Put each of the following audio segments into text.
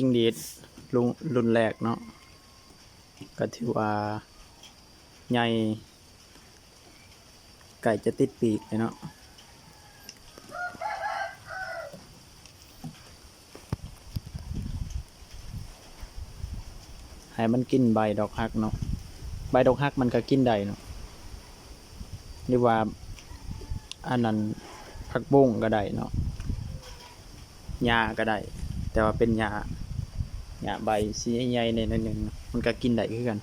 ຈິ້ງຫຼີດລຸ້ນ ລຸ້ນແລກເນາະ ກໍຖືວ່າໃຫຍ່ ໃກ້ຈະຕິດປີກແລ້ວເນາະ. ໃຫ້ມັນກິນໃບດອກຮັກເນາະ, ໃບດອກຮັກມັນກໍກິນໄດ້ເນາະ ຫຼືວ່າອັນນັ້ນ ຜັກບຸ້ງກໍໄດ້ເນາະ, ຫຍ້າກໍໄດ້ ແຕ່ວ່າເປັນຫຍ້າ ຫຍ້າໃບສີໃຫຍ່ໆແດ່ໜ້ອຍໜຶ່ງ ມັນກໍກິນໄດ້ຄືກັນ.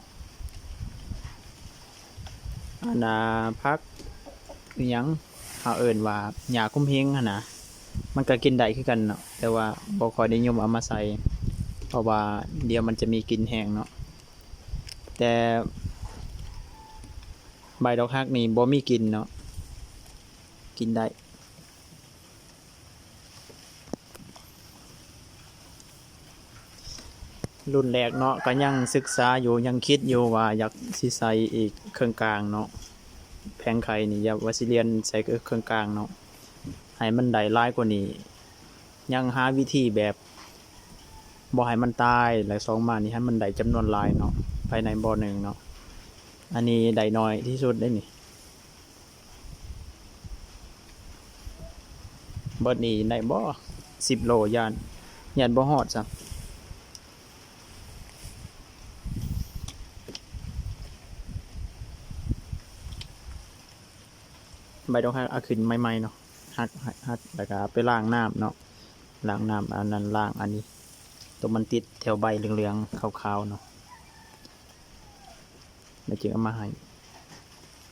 ອັນນ່າ ຜັກອີ່ຫຍັງ ເຮົາເອີ້ນວ່າຫຍ້າຄຸມເຮັງຫັ້ນນະ ມັນກໍກິນໄດ້ຄືກັນເນາະ ແຕ່ວ່າບໍ່ຄ່ອຍນິຍົມເອົາມາໃສ່ ເພາະວ່າດຽວມັນຈະມີກິ່ນແຮງເນາະ. ແຕ່ໃບດອກຮັກນີ້ບໍ່ມີກິ່ນເນາະ ກິນໄດ້. ລຸ້ນແລກເນາະ ກໍຍັງສຶກສາຢູ່ ຍັງຄິດຢູ່ວ່າຢາກຊິໃສ່ອີກເຄິ່ງກາງເນາະ, ແຜງໄຂ່ນີ້ ຢາກວ່າຊິລຽນໃສ່ເຄິ່ງກາງເນາະ ໃຫ້ມັນໄດ້ຫຼາຍກວ່ານີ້. ຍັງຫາວິທີແບບບໍ່ໃຫ້ມັນຕາຍ ແລະ ສອງມານີ້ໃຫ້ມັນໄດ້ຈຳນວນຫຼາຍເນາະ ພາຍໃນບໍ່ໜຶ່ງເນາະ. ອັນນີ້ໄດ້ໜ້ອຍທີ່ສຸດເດ້ນີ້. ເບິດນີ້ໄດ້ບໍ່ ສິບໂລ ຢ້ານ ຢ້ານບໍ່ຮອດຊ້ຳ. ໃບດອກຮັກເອົາຂຶ້ນໃໝ່ໆເນາະ ຫັກ ຫັກ ຫັກ ແລ້ວກໍເອົາໄປລ້າງນ້ຳເນາະ, ລ້າງນ້ຳ ອັນນັ້ນ ລ້າງອັນນີ້ ຕົວມັນຕິດແຖວໃບເຫຼືອງໆ ຂາວໆເນາະ. ແລ້ວຈຶ່ງເອົາມາໃຫ້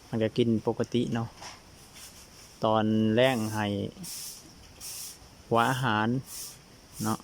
ມັນກໍກິນປົກກະຕິເນາະ. ຕອນແລງໃຫ້ຫົວອາຫານເນາະ